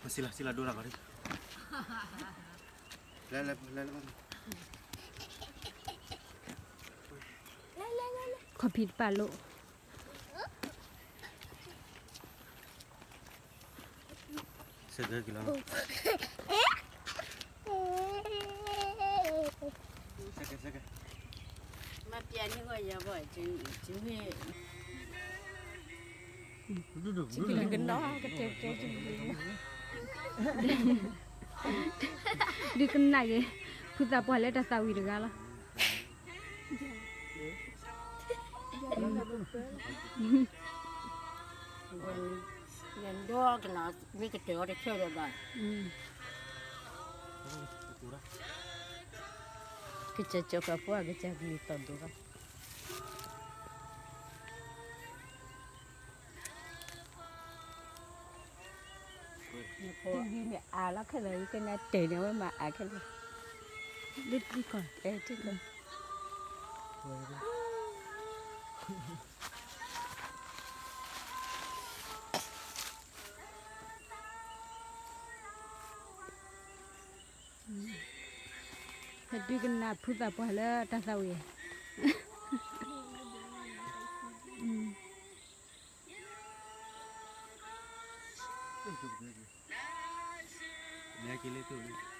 စံလၤ စံလၤဒိနၤဂီၤ, လဲၤလဲၤလဲၤလဲၤ, ခီၣ်ဖံးတပာ်လိာ်, ဆဲးကဲက့ၤလီၤ, ဆဲးကဲ ဆဲးကဲ, မၤပျဲန့ၢ်ဂီၤယၤဘၣ်, မ့ၢ် ကနီၤကတဲကဲ, ဒုးကနၣ်က့ၤ ဖုသးပှၢ်လၢတၢ်သးဝံၣ်တဂၤလီၤ. ယဒိကနၤ မ့ၢ်ကတၢၢ်အီၤတဆၢဒီးဘၣ်, ကစၢ်ကၠီၤဃာ်ဖိ ကစၢ်ကလုၢ်သီၣ်ဒိၣ်ဘၣ်. မ့ၢ်အါလီၤခဲလၢာ် ကနၣ်တဲာ်န့ၣ် အဝဲမၤအါခဲလၢာ်, လၢထံကီၢ်, ထံကီၢ်. ဟဲဒုးကနၣ်ဖုသးပှၢ်လၢတၢ်သးဝံၣ်, မ့ၢ်က့ၤလၢ